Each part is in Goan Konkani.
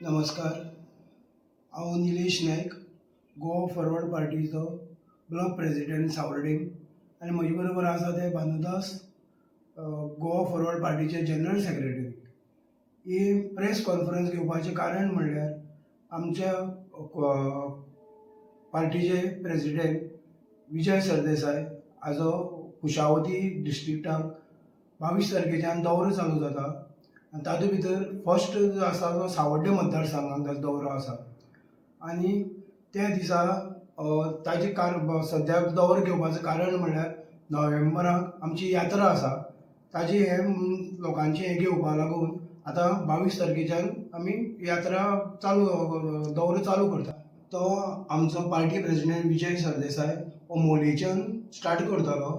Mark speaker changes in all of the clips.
Speaker 1: नमस्कार, हांव निलेश नायक, गोवा फॉरवर्ड पार्टीचो ब्लॉक प्रेजिडेंट, सावर्डीम आनी म्हजे बरोबर आसा ते भानुदास, गोवा फॉरवर्ड पार्टीचे जनरल सेक्रेटरी. ही प्रेस कॉन्फरन्स घेवपाचें कारण म्हणल्यार आमच्या पार्टीचे प्रेजिडेंट विजय सरदेसाय हाजो कुशावती डिस्ट्रिक्टाक 22 तारखेच्यान दौरो चालू जाता आनी तातूंत भितर फर्स्ट जो आसा तो सावड्डे मतदारसंघाक ताजो दौरो आसा. आनी त्या दिसा ताजे कार सद्याक दौरो घेवपाचें कारण म्हणल्यार नोव्हेंबराक आमची यात्रा आसा, ताजी हे लोकांचे हें घेवपा लागून आतां 22 तारखेच्यान आमी यात्रा चालू, दौरो चालू करता. तो आमचो पार्टी प्रेजिडेंट विजय सरदेसाय हो मोलेच्यान स्टार्ट करतलो.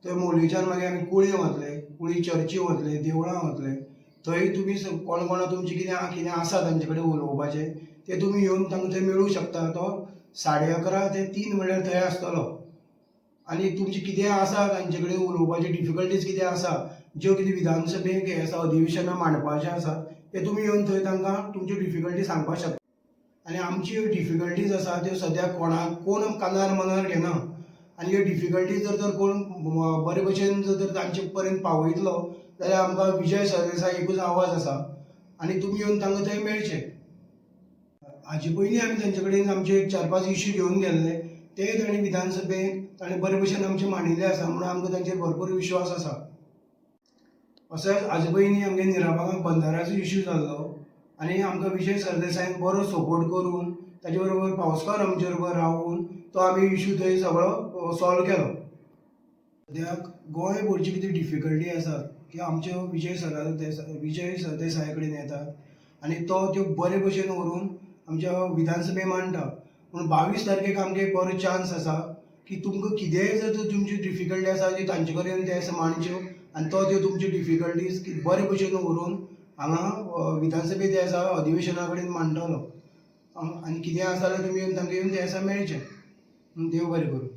Speaker 1: थंय मोलेच्यान मागीर आमी कुळी वतले, कुळी चर्ची वतले, देवळां वतले. थंय तुमी कोण कोणा तुमचें कितें कितें आसा तांचे कडेन उलोवपाचें, तें तुमी येवन तांकां थंय मेळूंक शकता. तो 11:30 ते 3 म्हणल्यार थंय आसतलो आनी तुमचें कितें आसा तांचे कडेन उलोवपाचें, डिफिकल्टीज कितें आसा, ज्यो कितें विधानसभेक हें आसा, अधिवेशनां मांडपाचें आसा, तें तुमी येवन थंय तांकां तुमच्यो डिफिकल्टी सांगपाक शकता. आनी आमच्यो डिफिकल्टीज आसा त्यो सद्याक कोणाक कोण कानार मनार घेना आनी ह्यो डिफिकल्टीज जर तर कोण बरे भशेन जर तर तांचे पर्यंत पावयतलो जाल्यार आमकां विजय सरदेसाय एकूच आवाज आसा आनी तुमी येवन तांकां थंय मेळचे. हाजे पयलीं आमी तांचे कडेन आमचे एक चार पांच इश्यू घेवन गेल्ले, ते तांणी विधानसभेंत ताणें बरे भशेन आमचे मांडिल्ले आसा, म्हणून आमकां तांचेर भरपूर विश्वास आसा. तशेंच हाजे पयलीं आमगे निराबागाक बंदाऱ्याचो इश्यू जाल्लो आनी आमकां विजय सरदेसायान बरो सपोर्ट करून, ताजे बरोबर पावसकार आमचे बरोबर रावून तो आमी इश्यू थंय सगळो सॉल्व केलो. सद्याक गोंय भरची कितें डिफिकल्टी आसा की आमच्यो विजय सरदेसाया कडेन येतात आनी तो त्यो बरे भशेन व्हरून आमच्या विधानसभे मांडटा. पूण 22 तारखेक आमकां एक बरो चान्स आसा की तुमकां कितेंय जर तर तुमची डिफिकल्टी आसा ती तांचे कडेन ते मांडच्यो आनी तो त्यो तुमच्यो डिफिकल्टीज बरे भशेन व्हरून हांगा विधानसभेत ते आसा अधिवेशना कडेन मांडटलो. आनी कितेंय आसा जाल्यार तुमी येवन तांकां येवन ते दिसा मेळचें. देव बरें करूं.